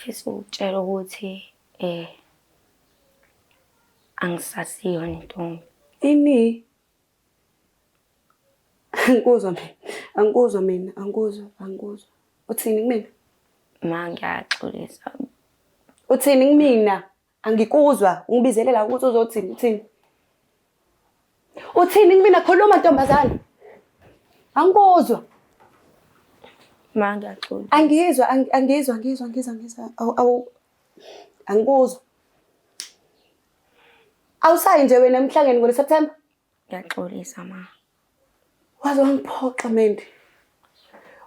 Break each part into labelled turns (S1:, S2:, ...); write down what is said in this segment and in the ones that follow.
S1: Ngifisa ukukutshela ukuthi angisasiyona intombi.
S2: Ini? Angikuzwa mina. Angikuzwa mina. Angikuzwa. Angikuzwa. Uthini kumina?
S1: Ma ngiyaxolisa.
S2: Uthini kumina? Angikuzwa. Ungibizele la ukuthi uzothini? Uthini? Uthini kumina? Khuluma ntombazane. Angikuzwa.
S1: Ma ngiyaxolisa.
S2: Angizwa, angizwa, angizwa, angizwa, angizwa. Awu awu angikuzwa. Awusayi nje wena emhlangeni ngo September?
S1: Ngiyaxolisa ma.
S2: Waze wangiphoxa Mendi.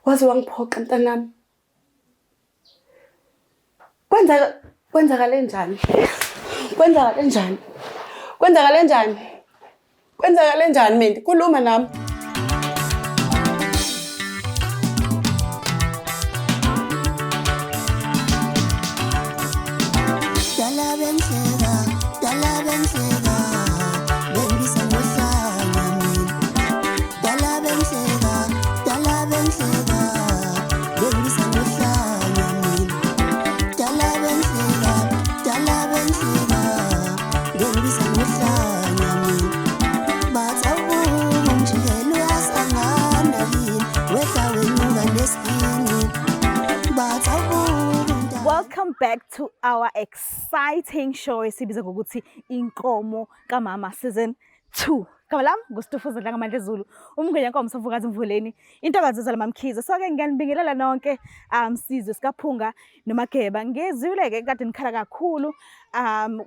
S2: Waze wangiphoxa mntanami. Kwenza kwenzakale njani? Kwenzakale njani? Kwenzakale njani? Kwenzakale njani Mendi? Khuluma nami.
S3: Dala benhleka, dala benhleka, bengibisa ngohlanya mina. Dala benhleka, dala benhleka, bengibisa ngohlanya mina. Dala benhleka, dala benhleka, bengibisa ngohlanya mina. Bathi awubuka umjikelo uyasangana yini, wehla wenyuka nesipini. Bathi awubuka umntana.
S4: Welcome back to our exciting show esibiza ngokuthi Inkomo kaMama season 2. Igama lami nguStufuza Dlangamandla Zulu, umngwenya nkomo sovukazi Mvuleni, intokazi ezala MaMkhize. So-ke ngiyanibingelela nonke sizwe sikaPhunga noMageba. Ngizwile-ke kade nikhala kakhulu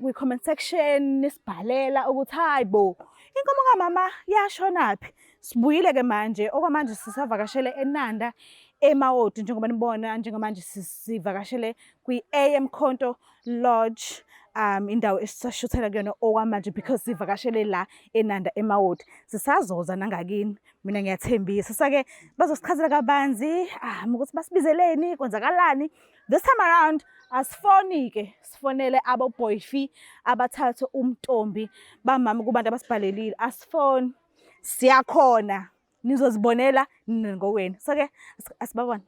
S4: kwi-comment section nisibhalela ukuthi hayi bo, inkomo kamama yashonaphi. Sibuyile-ke manje, okwamanje sisavakashele eNanda eMawoti njengoba nibona njengamanje sivakashele kwi-AM Khonto Lodge indawo esisashuthela kuyona okwamanje because sivakashele la eNanda eMawoti. Sisazoza nangakini mina ngiyathembisa. Sake bazosichazela kabanzi ukuthi basibizeleni kwenzakalani. This time around asifoni-ke sifonele abo-boyfie abathathe umntombi bamama kubantu abasibhalelile. Asifoni, siyakhona nizozibonela nina ngokwenu. So-ke asibabone.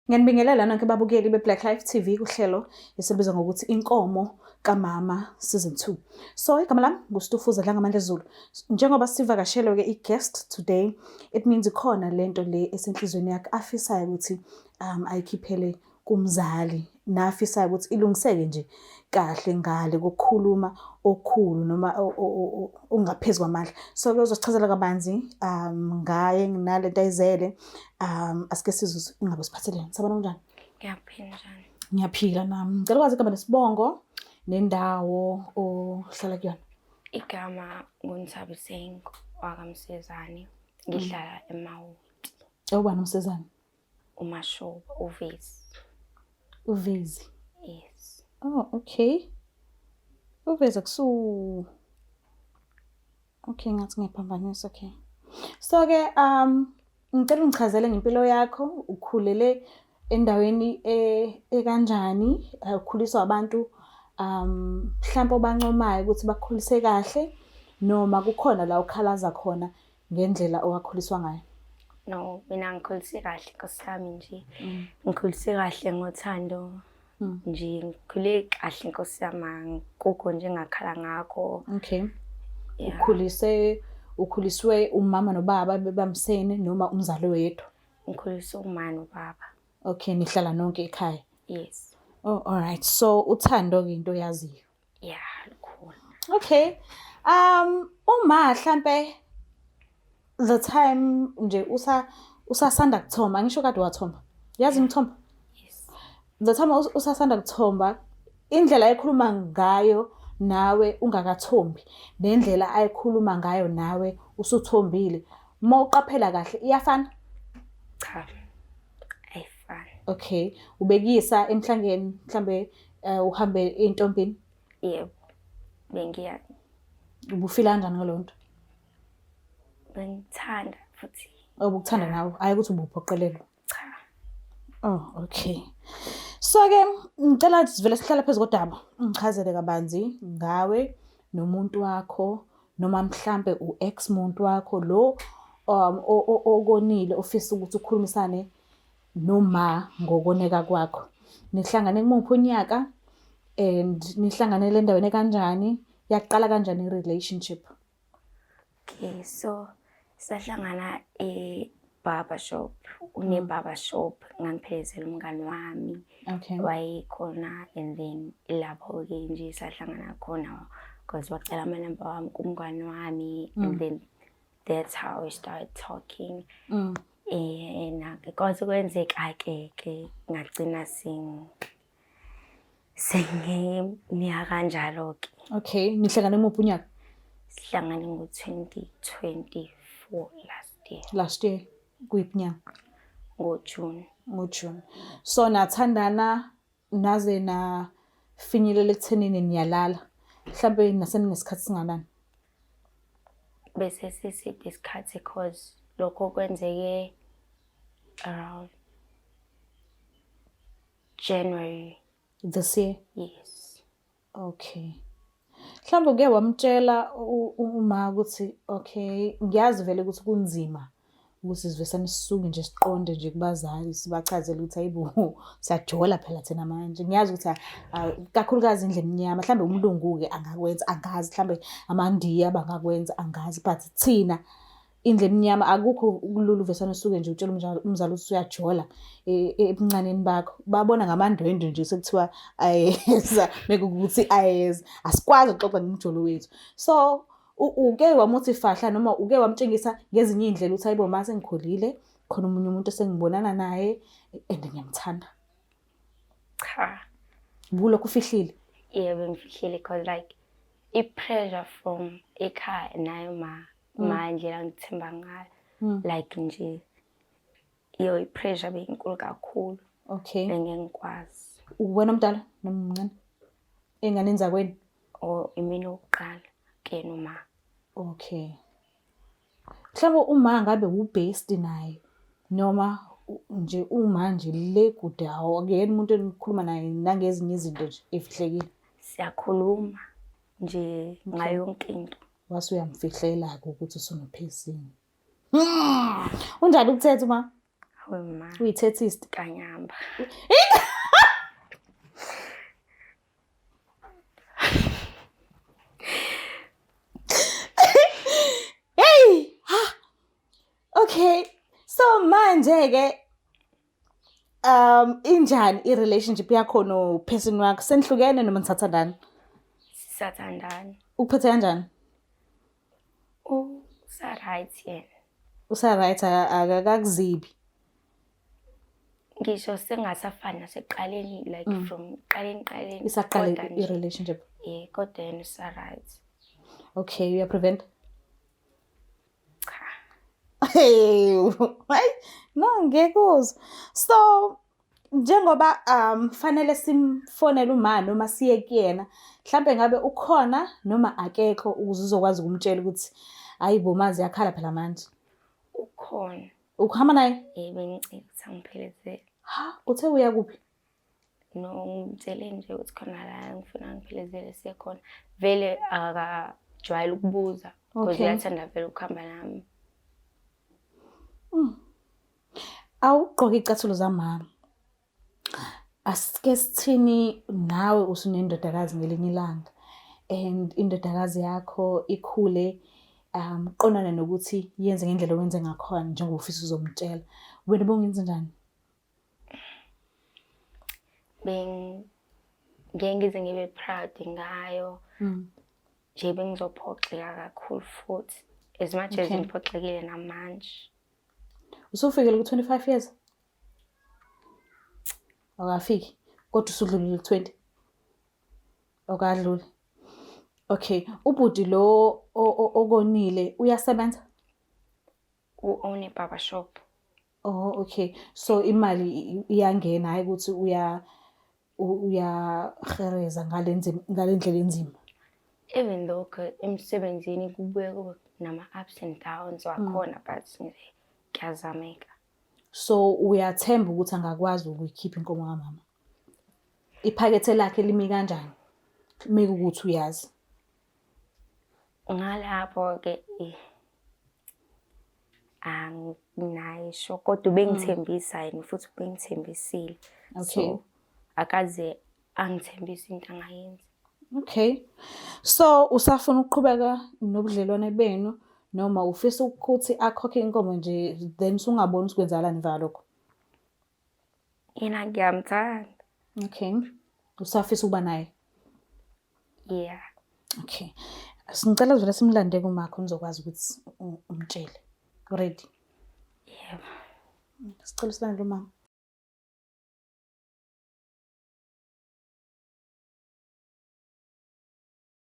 S4: Ngiyanibingelela nonke babukeli be-Black Life TV kuhlelo esibiza ngokuthi Inkomo kaMama Season 2. So igama lami nguStufuza Dlangamandla Zulu. Njengoba sivakashelwe-ke i-guest today, it means ikhona lento le esenhlizweni yakhe afisayo ukuthi ayikhiphele kumzali nafisayo ukuthi ilungiseke nje kahle ngale kokukhuluma okukhulu noma okungaphezu kwamandla. So-ke uzosichazela kabanzi ngaye nalento ayizele asike sizwe ingabe usiphatheleni. Sabona kunjani?
S1: Ngiyaphila njani?
S4: Ngiyaphila nami. Ngicela ukwazi igama nesibongo nendawo ohlala kuyona.
S1: Igama nguNthabiseng wakaMsezane. Ngihlala eMawoti.
S4: Ubani uMsezane?
S1: UMashoba, uVezi.
S4: UVezi?
S1: Yes.
S4: Oh, okay. UVezi akusu Okay, ngathi ngiyaphambanisa, okay. So ke ngicela ungichazele ngempilo yakho, ukhulele endaweni ekanjani, ukhuliswa abantu mhlawumbe obancomayo ukuthi bakukhulise kahle noma kukhona la ukhalaza khona ngendlela owakhuliswa ngayo?
S1: No, mina ngikhulise kahle Nkosi yami nje. Ngikhulise kahle ngothando. Nje ngikhule kahle Nkosi yami angikukho nje engakhala ngakho.
S4: Okay.
S1: Yeah.
S4: Ukhulise ukhuliswe umama nobaba bebambisene noma umzali oyedwa?
S1: Ngikhuliswe umama nobaba.
S4: Okay, nihlala nonke ekhaya?
S1: Yes.
S4: Oh, all right. So uthando ke into oyaziyo.
S1: Yeah, lukhona.
S4: Okay. Uma hlampe the time nje usa usasanda kuthomba, ngisho kade wathomba. Yazi ngithomba?
S1: Yes.
S4: The time usasanda kuthomba, indlela ayikhuluma ngayo nawe ungakathombi nendlela ayikhuluma ngayo nawe usuthombile. Uma uqaphela kahle iyafana?
S1: Cha. Ayifani.
S4: Okay. Ubekisa emhlangeni mhlambe uhambe entombini?
S1: Yebo. Bengiya.
S4: Ubufila kanjani ngaleyo nto?
S1: Bengithanda futhi.
S4: Oh, ubukuthanda nawe, hayi ukuthi ubuphoqelelwa.
S1: Cha.
S4: Oh, okay. So ke ngicela sivele sihlale phezu kodaba. Ungichazele kabanzi ngawe nomuntu wakho noma mhlambe u-ex muntu wakho lo um okonile ofisa ukuthi ukhulumisane noma ngokoneka kwakho. Nihlangane kumuphi unyaka and nihlanganele endaweni ekanjani? Yaqala kanjani i-relationship?
S1: Okay, so sahlangana e-barber shop. Une-barber shop, ngangiphelezela umngani wami.
S4: Okay.
S1: Wayekhona and then ilapho-ke nje sahlangana khona because wacela amanamba wami kumngani wami and then that's how we started talking. Eh, kwaze kwenzeka-ke ke ngagcina seng sengimiya kanjalo-ke.
S4: Okay, nihlangane muphi unyaka?
S1: Sihlangane ngo-2024 last year.
S4: Last year kuyiphi inyanga?
S1: NgoJune.
S4: NgoJune. So nathandana naze nafinyelela ekuthenini niyalala. Mhlambe nasenesikhathi singanani?
S1: Bese siside isikhathi cause lokho kwenzeke around January.
S4: This year?
S1: Yes.
S4: Okay. Mhlawumbe uke wamtshela uma ukuthi okay, ngiyazi vele ukuthi kunzima ukuthi sivesane sisuke nje siqonde nje kubazali sibachazele ukuthi hayibo siyajola phela thina manje. Ngiyazi ukuthi kakhulukazi indlu emnyama mhlawumbe umlungu-ke angakwenza angazi, mhlawumbe amaNdiya bangakwenza angazi, but thina indlu emnyama akukho ukulula uvesane usuke nje utshela umzali ukuthi uyajola ebuncaneni bakho. Babona ngamandwendwe nje sekuthiwa ayeza, mekuwukuthi ayeza. Asikwazi ukuxoxa ngomjolo wethu. So uke wamuthi fahla noma uke wamtshengisa ngezinye iy'ndlela ukuthi hayibo ma sengikhulile khona omunye umuntu esengibonana naye and ngiyamthanda?
S1: Cha.
S4: Ubulokhu ufihlile?
S1: Yebo, ngifihlile because like i-pressure from ekhaya nayo ma ma indlela ngithemba ngayo like nje iyo i-pressure beyinkulu kakhulu.
S4: Okay.
S1: Bengeke ngikwazi.
S4: Uwena omdala noma umncane ey'nganeni zakwenu?
S1: Or imina owokuqala kuyena uma.
S4: Okay. Mhlawumbe uma ngabe u-best naye noma nje uma nje le kude akuyena umuntu enikhuluma naye nangezinye izinto nje efihlekile?
S1: Siyakhuluma nje ngayo yonke into.
S4: Wase uyamfihlela-ke ukuthi usunophesini. Unjani ukuthetha uma?
S1: Hawe ma.
S4: Uyithethist?
S1: Kanyamba.
S4: Hey! Ha! Okay. So manje-ke injani i-relationship yakho no person wakho? Senihlukene noma nisathandana?
S1: Sisathandana.
S4: Ukuphethe kanjani?
S1: Usa-right yena.
S4: Usa-right akakakuzibi?
S1: Ngisho sengasafani nasekuqaleni like from qaleni qaleni.
S4: Isaqale
S1: kodwa nje-
S4: i-relationship.
S1: Eh, kodwa yena usa-right.
S4: Okay, uya-prevent?
S1: Cha.
S4: Hey, hayi, no ngeke uzwe. So njengoba fanele simfonele uma noma siye kuyena, mhlambe ngabe ukhona noma akekho ukuze uzokwazi ukumtshela ukuthi hayi bo mazi yakhala phela manje.
S1: Ukhona.
S4: Ukuhamba naye?
S1: Eh, bengicela ukuthi angiphelezele.
S4: Ha, uthe uya kuphi?
S1: No, ngimtshele nje ukuthi khona la ngifuna ngiphelezele siye khona. Vele akajwayele ukubuza because uyathanda vele ukuhamba nami.
S4: Awugqoke icathulo zamama. Asike sithini nawe usunendodakazi ngelinye ilanga and indodakazi yakho ikhule qondana nokuthi yenze ngendlela owenze ngakhona njengoba ufisa uzomtshela. Wena bongenza njani?
S1: Ngeke ngize ngibe proud ngayo. Nje bengizophoxeka kakhulu futhi as much as ngiphoxekile namanje.
S4: Usufikile ku-25 years? Awukafiki kodwa usudlulile ku-20? Awukadluli. Okay, ubhuti lo okonile uyasebenza?
S1: U-own a barber shop.
S4: Oh, okay. So imali iyangena, hayi ukuthi uyahereza ngale ndlela enzima.
S1: Even though emsebenzini kubuye kube nama-ups and downs wakhona, but nje kuyazameka.
S4: So uyathemba ukuthi angakwazi ukuyikhipha inkomo kamama? Iphakethe lakhe limi kanjani? Mekuwukuthi uyazi.
S1: Ngalapho-ke Anginayo sure kodwa ubengithembisa yena futhi ubengithembisile.
S4: Okay.
S1: So akaze angithembise into angayenzi.
S4: Okay. So usafuna ukuqhubeka nobudlelwane benu noma ufisa ukuthi akhokhe inkomo nje then usungaboni ukuthi kwenzakalani emva kwalokho?
S1: Yena ngiyamthanda.
S4: Okay. Usafisa ukuba naye?
S1: Yeah.
S4: Okay. Singicela vele simlande kumakho nizokwazi ukuthi umtshele. Ready?
S1: Yebo.
S4: Sicela usilande umama.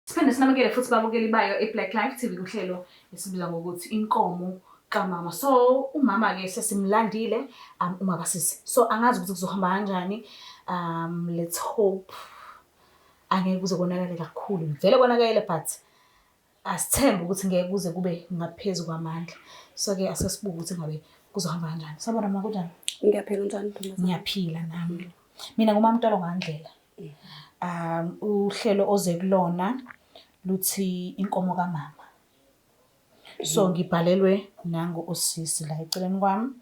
S4: Siphinde sinamukele futhi babukeli bayo i-Black Life TV kuhlelo esibiza ngokuthi inkomo kamama. So umama-ke sesimlandile uma kasisi. So angazi ukuthi kuzohamba kanjani. Let's hope angeke kuze konakale kakhulu. Vele konakele but asithembe ukuthi ngeke kuze kube ngaphezu kwamandla. So-ke asesibuke ukuthi ngabe kuzohamba kanjani. Sabona ma, kunjani?
S2: Ngiyaphila, unjani ntombazane?
S4: Ngiyaphila nami. Mina nguMaMtolo ngandlela. Uhlelo oze kulona luthi inkomo kamama. So ngibhalelwe nangu usisi la eceleni kwami.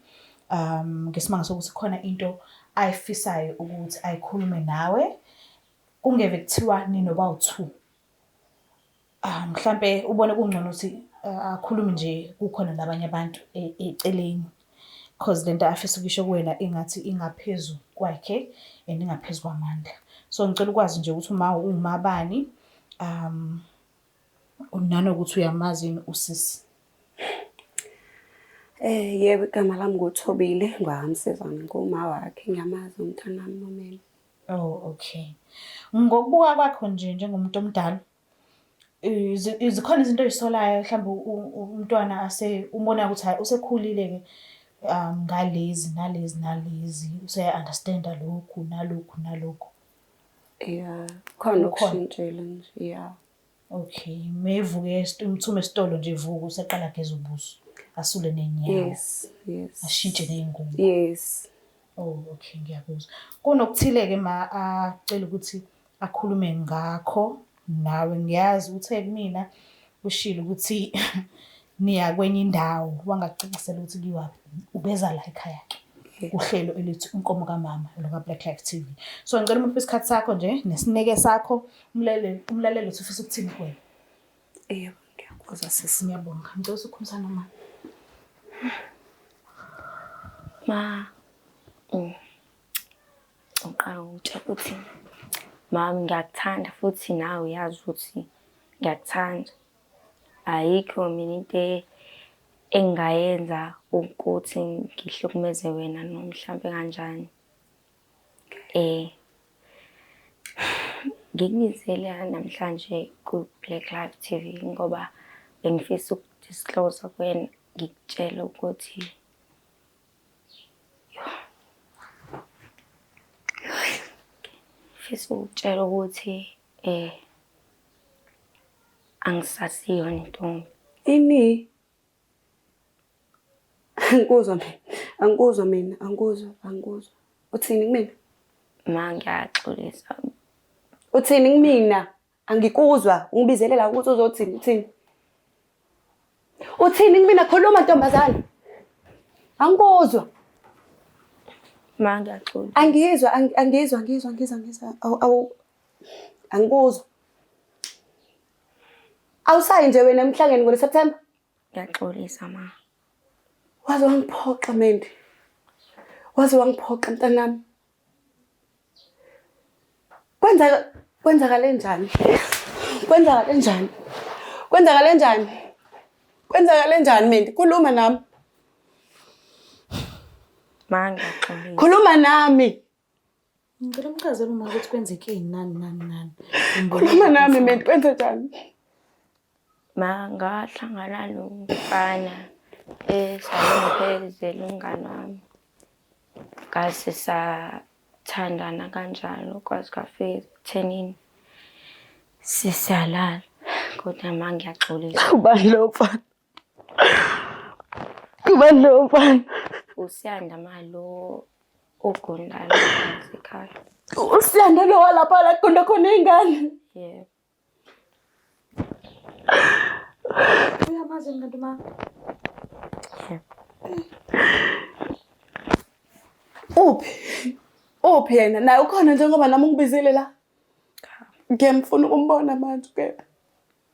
S4: Ngesimanga sokuthi khona into ayifisayo ukuthi ayikhulume nawe. Kungeve kuthiwa ninoba u-two. Mhlampe ubone kungcono ukuthi akhulume nje kukhona nabanye abantu eceleni. Cause lento afisa ukuyisho kuwena ingathi ingaphezu kwakhe and ingaphezu kwamandla. So ngicela ukwazi nje ukuthi uma uwumabani, nanokuthi uyamazi yini usisi.
S2: Yebo, igama lami nguThobile ngwakamsizana, nguma wakhe, ngiyamazi umntanami nomele.
S4: Oh, okay. Ngokubuka kwakho nje njengomuntu omdala, zikhona izinto oy'solayo mhlawumbe umntwana ase umbona ukuthi hhayi usekhulile-ke ngalezi nalezi nalezi, useya-understand-a lokhu nalokhu nalokhu.
S2: Yeah, khona
S4: Kukhona.
S2: okushintshile nje, yeah.
S4: Okay, mevuke umthume esitolo nje evuka useqala ageze ubuso, asule ney'nyawo,
S2: Yes.
S4: ashintshe ney'ngubo.
S2: Yes.
S4: Oh, okay, ngiyakuzwa. Kunokuthile-ke ma acela ukuthi akhulume ngakho nawe. Ngiyazi uthe kumina ushilo ukuthi niya kwenye indawo, wangakucacisela ukuthi kuyiwaphi. Ubeza la ekhaya-ke uhlelo elithi Inkomo Kamama luka-Black Life TV. So ngicela umuphe isikhathi sakho nje nesineke sakho, umlaleli umlaleli uthi ufisa ukuthini kuwena.
S2: Yebo, ngiyakuzwa sisi.
S4: Ngiyabonga. Ngicela usukhulumisana noma.
S1: Ma, ngiqala ngikutshela ukuthi mama ngiyakuthanda futhi nawe uyazi ukuthi ngiyakuthanda. Ayikho mina into engingayenza ukuthi ngihlukumeze wena noma mhlampe kanjani. Ngikubizele la namhlanje ku-Black Life TV ngoba bengifisa uku-disclose kuwena, ngikutshele ukuthi ngifisa ukukutshela ukuthi angisasiyona intombi.
S2: Ini? Angikuzwa mina, angikuzwa mina, angikuzwa, angikuzwa. Uthini kumina?
S1: Ma, ngiyaxolisa.
S2: Uthini kumina? Angikuzwa, ungibizele la ukuthi uzothini, uthini? Uthini kumina? Khuluma ntombazane. Angikuzwa.
S1: Ma, ngiyaxolisa.
S2: Angizwa, angizwa, angizwa, angizwa, angizwa. Awu, awu, angikuzwa. Awusayi nje wena emhlangeni ngo September?
S1: Ngiyaxolisa ma.
S2: Waze wangiphoxa Mendi. Waze wangiphoxa mntanami. Kwenza kwenzakale njani? Kwenzakale njani? Kwenzakale njani? Kwenzakale njani Mendi? Khuluma nami.
S1: Ma, ngiyaxolisa.
S2: Khuluma nami.
S4: Ngicela umchazele uma ukuthi kwenzekeni nani nani nani.
S2: Khuluma nami Mendi, kwenze njani?
S1: Ma, ngahlangana nomfana esayongiphelekezela umngani wami. Ngase sathandana kanjalo kwaze kwafika ekuthenini sesiyalala. Kodwa ma ngiyaxolisa.
S2: Ubani lo mfana? Ubani lo mfana?
S1: Usiyanda ma lo ogondayo ekhaya.
S2: Usiyanda lo walapha la kugunda khona iy'ngane.
S1: Yebo.
S4: Uyamazi yini kanti ma?
S1: Yebo.
S2: Uphi? Uphi yena? Naye ukhona njengoba nami ungibizile la. Ngiyamfuna ukumbona manje kepha.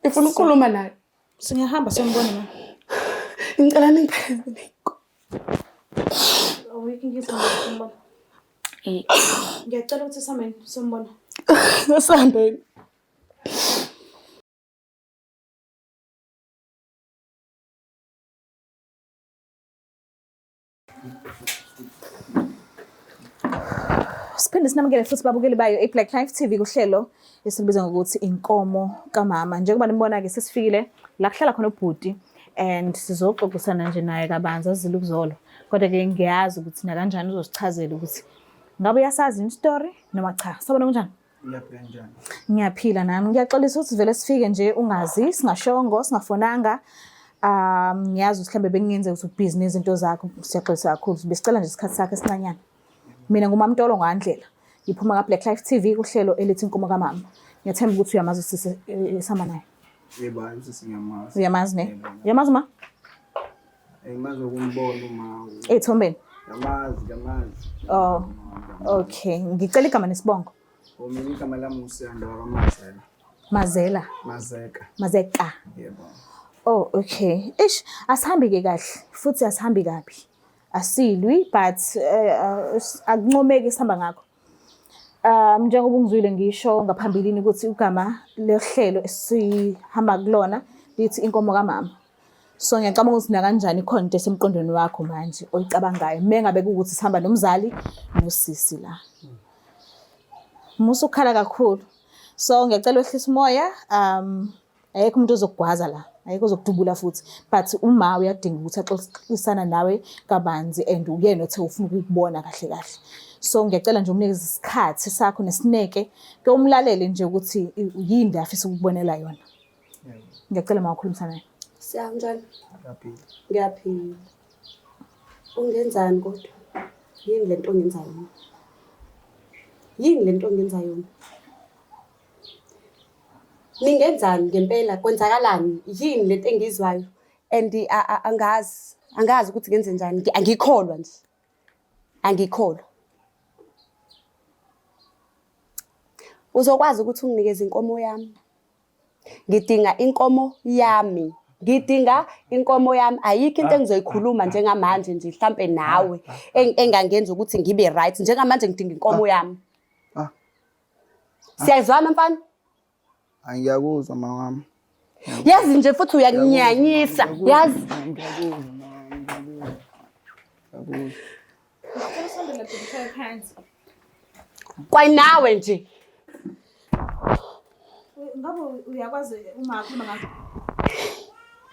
S2: Ngifuna ukukhuluma naye.
S4: Singahamba siyombona ma.
S2: Ngicela ningiphelezele.
S4: Awuyikho inkinga siyombona.
S1: Eh,
S4: Ngiyacela ukuthi sihambe siyombona.
S2: Asihambeni.
S4: Siphinde sinamukele futhi babukeli bayo i-Black Life TV kuhlelo esilibiza ngokuthi inkomo kamama. Njengoba nibona-ke sesifikile la kuhlala khona ubhuti and sizoxoxisana nje naye kabanzi azile ukuzolwa. Kodwa-ke ngiyazi ukuthi nakanjani uzosichazela ukuthi ngabe uyasazi yini story noma cha. Sabona kunjani?
S5: Ngiyaphila njani?
S4: Ngiyaphila nami. Ngiyaxolisa ukuthi vele sifike nje ungazi, singashongo, singafonanga. Ngiyazi ukuthi mhlambe bekungenzeka ukuthi ubhizi nezinto zakho. Siyaxolisa kakhulu. Besicela nje isikhathi sakho esincanyana. Mina nguMamtolo ngandlela. Ngiphuma ka-Black Life TV kuhlelo elithi Inkomo kaMama. Ngiyathemba ukuthi uyamazi usisi esihamba naye.
S5: Yebo, hayi usisi ngiyamazi.
S4: Uyamazi ne?
S5: Yebo.
S4: Uyamazi ma?
S5: Ngimazi ukumbona uma.
S4: Ey'thombeni.
S5: Ngiyamazi, ngiyamazi.
S4: Oh. Okay. Ngicela igama nesibongo.
S5: Oh, mina igama lami uSiyanda wakwaMazela.
S4: Mazela.
S5: Mazeka.
S4: Mazeka.
S5: Yebo.
S4: Oh, okay. Ish, asihambi ke kahle futhi asihambi kabi. Asilwi but akuncomeki esihamba ngakho. Njengoba ungizwile ngisho ngaphambilini ukuthi igama lohlelo esihamba kulona lithi inkomo kamama. So ngiyacabanga ukuthi nakanjani ikhona into esemqondweni wakho manje oyicabangayo. Mengabe kuwukuthi sihamba nomzali nosisi la. Musa ukukhala kakhulu. So ngiyacela wehlise umoya. Ayekho umuntu ozokugwaza la, ayekho ozokudubula futhi. But uma uyadinga ukuthi axoxisana nawe kabanzi and uyena othe ufuna ukukubona kahle kahle. So ngiyacela nje umnikeze isikhathi sakho nesineke, ke umlalele nje ukuthi yini le afisa ukukubonela yona. Ngiyacela ma ukhulumisana naye.
S2: Siyanjani?
S5: Ngiyaphila.
S2: Ngiyaphila. Ungenzani kodwa? Yini lento ongenza yona? Yini lento ongenza yona? Ningenzani ngempela? Kwenzakalani? Yini lento engiyizwayo? And angazi, angazi ukuthi ngenze njani. Angikholwa nje. Angikholwa. Uzokwazi ukuthi unginikeze inkomo yami. Ngidinga inkomo yami. Ngidinga inkomo yami. Ayikho into engizoyikhuluma njengamanje nje mhlampe nawe engangenza ukuthi ngibe right. Njengamanje ngidinga inkomo yami.
S5: Ah.
S2: Siyazwana mfana?
S5: Angiyakuzwa mama wami.
S2: Yazi nje futhi uyanginyanyisa. Yazi.
S5: Ngiyakuzwa mama wami, ngiyakuzwa. Ngiyakuzwa.
S2: Kwanawe nje.
S4: Ngabe uyakwazi uma akhuluma ngakho?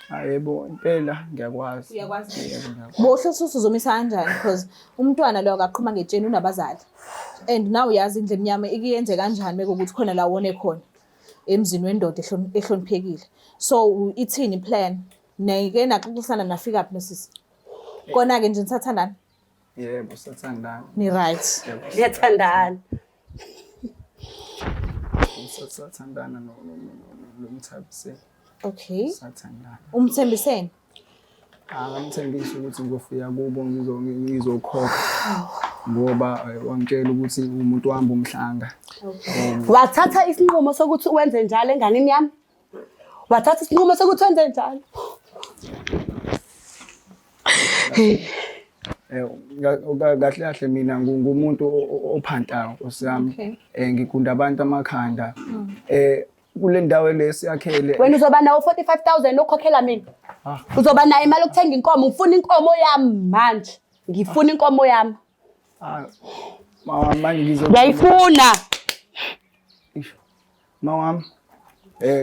S5: Hayi yebo, impela ngiyakwazi.
S4: Uyakwazi.
S5: Yebo, ngiyakwazi.
S4: Bohle usuthi uzomisa kanjani because umntwana lo akaqhuma ngetsheni unabazali. And now uyazi indlu emnyama ikuyenze kanjani mekuwukuthi khona la wone khona emzini wendoda ehloniphekile. So ithini plan? Nike naxoxisana nafika phi nosisi? Kona ke nje nisathandana?
S5: Yebo, sathandana.
S4: Ni right.
S5: Yebo,
S2: Ngiyathandana.
S5: sathandana noMthabiseni.
S4: Okay.
S5: Sathandana.
S4: Umthembiseni?
S5: Angamthembisa ukuthi ngizofika kubo ngizokhokha ngoba wangitshela ukuthi umuntu wahamba umhlanga.
S2: Wathatha isinqumo sokuthi wenze njalo enganeni yami? Wathatha isinqumo sokuthi wenze njalo?
S5: Kahle kahle mina ngumuntu ophantayo Nkosi yami.
S4: Okay.
S5: Ngigunda abantu amakhanda. Kule ndawo lesiyakhele.
S2: Wena uzoba nawo 45,000 okhokhela mina.
S5: Ah.
S2: Uzoba nayo imali yokuthenga inkomo. Ngifuna inkomo yami manje. Ngifuna inkomo yami.
S5: Ah, mama manje ngizo
S2: Ngiyayifuna.
S5: Isho. Mawami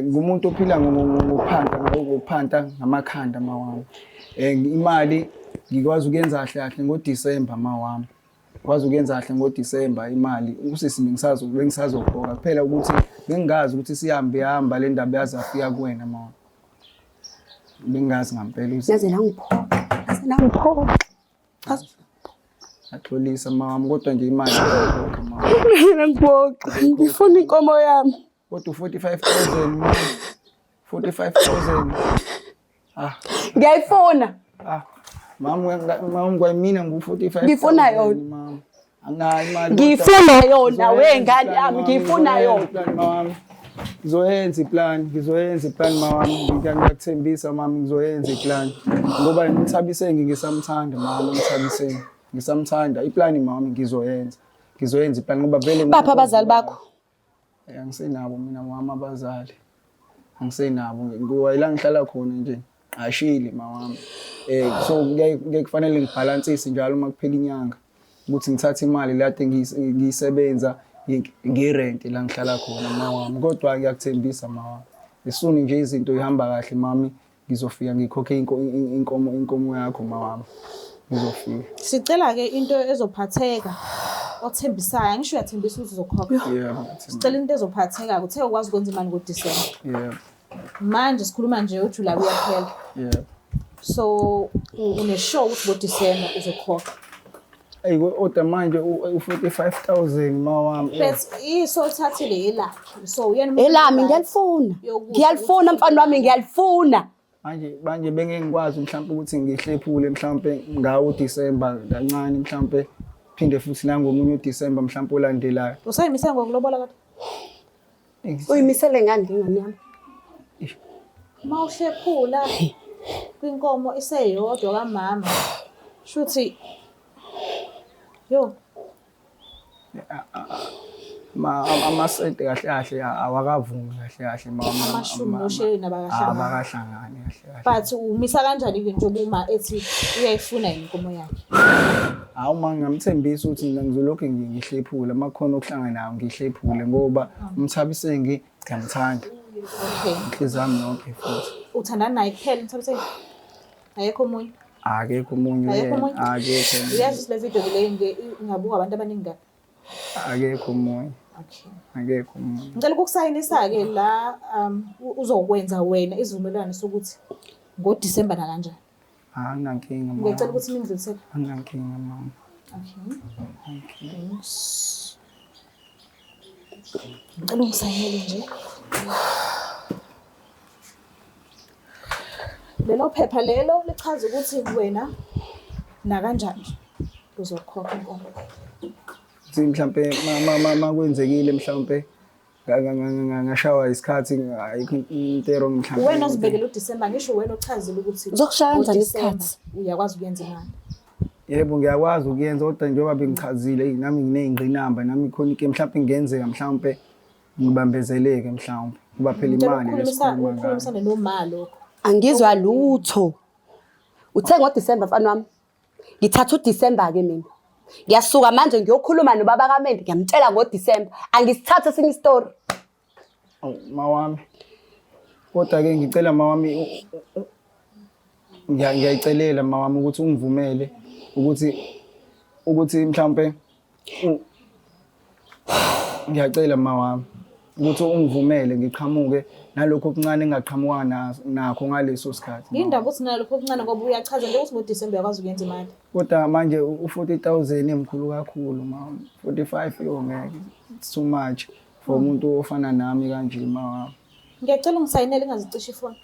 S5: ngumuntu ophila ngokuphanta ngokuphanta ngamakhanda mawami. Imali ngikwazi ukuyenza kahle kahle ngoDisemba mawami. Ngikwazi ukuyenza kahle ngoDisemba imali. Usisi bengisazogqoka kuphela ukuthi bengingazi ukuthi sihambe hamba le ndaba yaze yafika kuwena mawami. Bengingazi ngampela ukuthi
S2: Naze nangiphoxa. Naze nangiphoxa.
S5: Axolisa mawami kodwa nje imali iyakhokha mawami.
S2: Nangiphoxa. Ngifuna inkomo yami.
S5: Kodwa u-45,000 mawami. 45,000. Ah.
S2: Ngiyayifuna.
S5: Ah. Mama, mama kwamina ngu-45.
S2: Ngifuna yona.
S5: Mama. Anginayo imali.
S2: Ngifuna yona wengane yami, ngifuna yona.
S5: Mama. Ngizoyenza iplan, ngizoyenza iplan mama. Ngiyakuthembisa mama, ngizoyenza iplan. Ngoba ngithabisenge ngisamthanda mama, ngithabisenge. Ngisamthanda. Iplan mama ngizoyenza. Ngizoyenza iplan ngoba vele
S2: Bapha abazali bakho.
S5: Angisenabo mina mama abazali. Angisenabo ngoba ila ngihlala khona nje ngqashile mawami. So kuyaye kufanele ngibhalansise njalo uma kuphela inyanga ukuthi ngithathe imali la kade ngiyisebenza ngirent la ngihlala khona mawami. Kodwa ngiyakuthembisa mawami. As soon nje izinto ihamba kahle mami ngizofika ngikhokhe inkomo yakho mawami. Ngizofika.
S4: Sicela-ke into ezophatheka othembisayo, angisho uyathembisa ukuthi uzokhokha.
S5: Yebo.
S4: Sicela into ezophatheka, uthe ukwazi ukwenza imali ngoDisemba.
S5: Yebo.
S4: Manje sikhuluma nje uJuly uyaphela.
S5: Yebo.
S4: So une-sure ukuthi ngoDisemba uzokhokha.
S5: Eyi kodwa manje u-45,000 mawami.
S4: But iso uthathile elakhe. So uyena umuntu
S2: Elami
S4: oright
S2: ngiyalifuna.
S4: yokusho
S2: Ngiyalifuna mfana wami ngiyalifuna.
S5: Manje bengeke ngikwazi mhlawumbe ukuthi ngihlephule mhlawumbe ngawo uDisemba kancane mhlawumbe phinde futhi nangomunye uDisemba mhlawumbe olandelayo.
S4: Usayimise ngokulobola kodwa?
S2: Uyimisele ngani ngane yami?
S4: Uma uhlephula kwinkomo iseyodwa kamama, shuthi yo
S5: Amasenti kahle kahle awakavumi kahle kahle mama.
S4: Amashumi nosheleni abakahlangani.
S5: Abakahlangani kahle kahle.
S4: But umisa kanjani-ke njengoba uma ethi uyayifuna yini inkomo yakhe?
S5: Hawu ma ngingamthembisa ukuthi mina ngizolokhu ngihlephula uma kukhona okuhlangana nawo ngihlephule ngoba uMthabiseng ngiyamthanda.
S4: Okay.
S5: Inhliziyo yami yonke futhi.
S4: Uthandana naye kuphela uMthabiseng? Akekho omunye?
S5: Akekho omunye
S4: Akekho
S5: uyena.
S4: omunye?
S5: Akekho omunye.
S4: Uyazi ukuthi le video le nje ingabukwa abantu abaningi kabi.
S5: Akekho omunye.
S4: Okay.
S5: Akekho omunye.
S4: Ngicela ukukusayinisa-ke la uzokwenza wena isivumelwano sokuthi ngoDisemba nakanjani.
S5: Anginankinga mama.
S4: Ngiyacela ukuthi ningidlulisele.
S5: Anginankinga mama.
S4: Okay. Thanks. Ngicela ungisayinele nje. Lelo phepha lelo lichaza ukuthi wena nakanjani uzokhokha inkomo.
S5: Ukuthi mhlampe makwenzekile mhlampe ngashawa isikhathi ayikho into e-wrong mhlampe.
S4: Wena ozibekele uDisemba, ngisho wena ochazile ukuthi
S2: Uzokushaya kanjani
S4: ngoDisemba
S2: isikhathi?
S4: Uyakwazi ukuyenza imali.
S5: Yebo ngiyakwazi ukuyenza kodwa njengoba bengichazile nami nginey'ngqinamba nami khona inkinga mhlampe ngingenzeka mhlampe ngibambezeleke mhlawumbe kuba phela
S4: Ngicela
S5: imali lesikhuluma ngayo.
S4: ukukhulumisane noma lokho.
S2: Angizwa lutho. Uthe ngoDisemba mfana wami. Ngithatha uDisemba ke mina. Ngiyasuka manje ngiyokhuluma nobaba kaMendi ngiyamtshela ngoDisemba. Angisithathe esinye isitori.
S5: Awu mawami. Kodwa ke ngicela mawami ngiyayicelela mawami ukuthi ungivumele ukuthi mhlambe ngiyacela mawami ukuthi ungivumele ngiqhamuke nalokho okuncane engaqhamuka nakho ngaleso sikhathi.
S4: Yindaba uthi nalokho okuncane ngoba uyachaza nje ukuthi ngoDisemba uyakwazi ukuyenza imali.
S5: Kodwa manje u-40,000 emkhulu kakhulu mama. 45 yo ngeke. It's too much for umuntu ofana nami kanje mawami.
S4: Ngiyacela ungisayinele ingazicisha ifoni.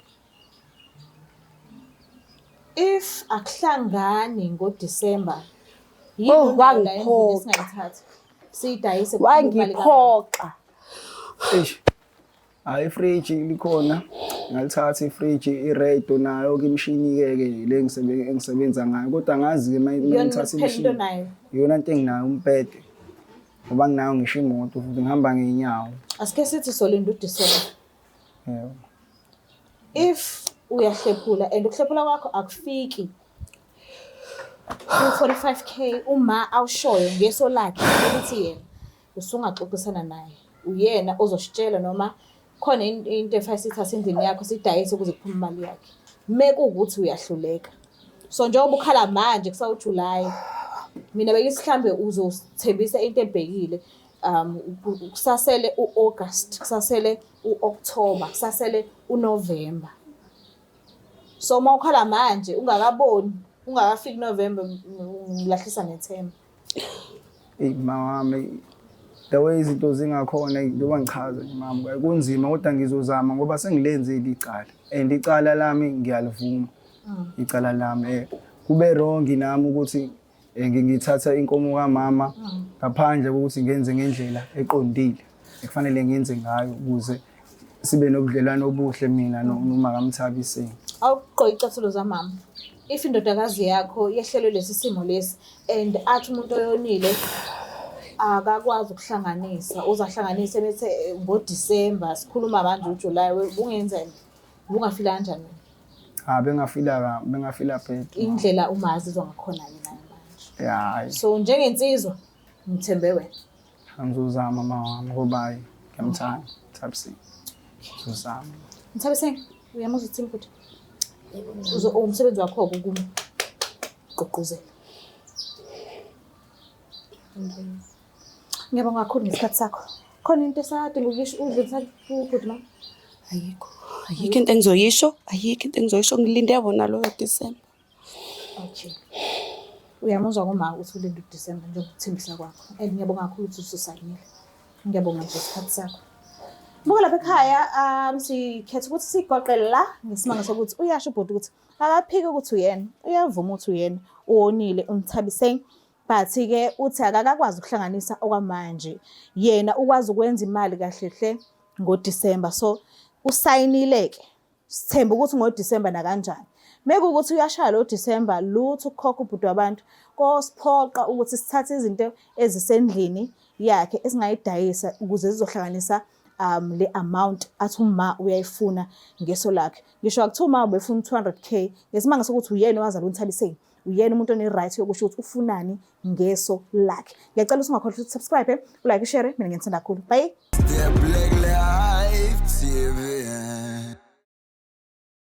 S4: If akuhlangani ngoDisemba, yini
S2: Oh,
S4: onayo la endlini
S2: wangiphoxa.
S4: esingayithatha? Siyidayise kuphume imali kamama.
S2: Wangiphoxa.
S5: Eish. Hayi ifriji likhona. Ngalithatha ifriji, i-radio nayo ke imishini ke ke le engisebenza ngayo. Kodwa ngazi ke
S4: Iyona
S5: ngithatha
S4: kuphela into
S5: imishini.
S4: onayo.
S5: Iyona into enginayo umbhede. Ngoba nginayo ngisho imoto futhi ngihamba ngeenyawo.
S4: Asike sithi solinda uDisemba.
S5: Yebo.
S4: If uyahlephula and ukuhlephula kwakho akufiki ku-45K uma awushoyo ngeso lakhe ukuthi yena usungaxoxisana naye. Uyena ozositshela noma khona into efake sithathe endlini yakho sidayise ukuze kuphume imali yakhe. Mekuwukuthi uyahluleka. So njengoba ukhala manje kusawu-July, mina bengithi mhlambe uzosithembisa into ebhekile. Kusasele u-August, kusasele u-October, kusasele uNovember. So uma ukhala manje ungakaboni, ungakafiki November, ngilahlisa nethemba.
S5: Eyi mawami, the way izinto zingakhona njengoba ngichaza nje mama, kunzima kodwa ngizozama ngoba sengilenzile icala and icala lami ngiyalivuma. Icala lami. Kube wrong nami ukuthi ngithatha inkomo kamama ngaphandle kokuthi ngenze ngendlela eqondile ekufanele ngenze ngayo ukuze sibe nobudlelwano obuhle mina noma kaMthabiseni.
S4: Awugqoke icathulo zamama. If indodakazi yakho yehlelwe lesi simo lesi and athi umuntu oyonile akakwazi ukuhlanganisa, uzahlanganisa bese ngoDisemba, sikhuluma manje uJuly, bungenzani? Ubungafila kanjani wena?
S5: Cha, bengafila ka bengafila bad.
S4: Indlela uma azizwa ngakhona yena manje.
S5: Ya, hayi.
S4: So njengensizwa ngithembe wena.
S5: Ngizozama mama wami ngoba hayi ngiyamthanda Thabiseng. Ngizozama.
S4: Mthabiseng, uyamuzwa uthini futhi? Uzo umsebenzi wakho ukumgqugquzela. Ngiyabonga kakhulu ngesikhathi sakho. Khona into esadinga ukuyisho udlulisa kubhuti mama.
S2: Ayikho. Ayikho into engizoyisho, ayikho into engizoyisho ngilinde wona loyo December.
S4: Okay. Uyamuzwa kuma ukuthi ulinde uDecember njengokuthembisa kwakho. And ngiyabonga kakhulu ukuthi ususayinile. Ngiyabonga nje isikhathi sakho. Buka lapha ekhaya sikhetha ukuthi sigoqe la ngesimanga sokuthi uyasho ubhuti ukuthi akaphiki ukuthi uyena, uyavuma ukuthi uyena uwonile uMthabiseng. But-ke uthi akakakwazi ukuhlanganisa okwamanje. Yena ukwazi ukwenza imali kahle hle ngoDisemba. So usayinile-ke. Sithemba ukuthi ngoDisemba nakanjani. Mekuwukuthi uyashaya lo Disemba lutho ukukhokha ubhuti wabantu kosiphoqa ukuthi sithathe izinto ezisendlini yakhe esingayidayisa ukuze zizohlanganisa le amount athi uma uyayifuna ngeso lakhe. Ngisho akuthiwa uma ubefuna u-200K ngesimanga sokuthi uyena owazala uNthabiseng. Uyena umuntu one-right yokusho ukuthi ufunani ngeso lakhe. Ngiyacela ukuthi ungakhohlwa ukuthi subscribe, ulike, ushare. Mina ngiyanithanda kakhulu. Bye.
S6: The Black Life TV.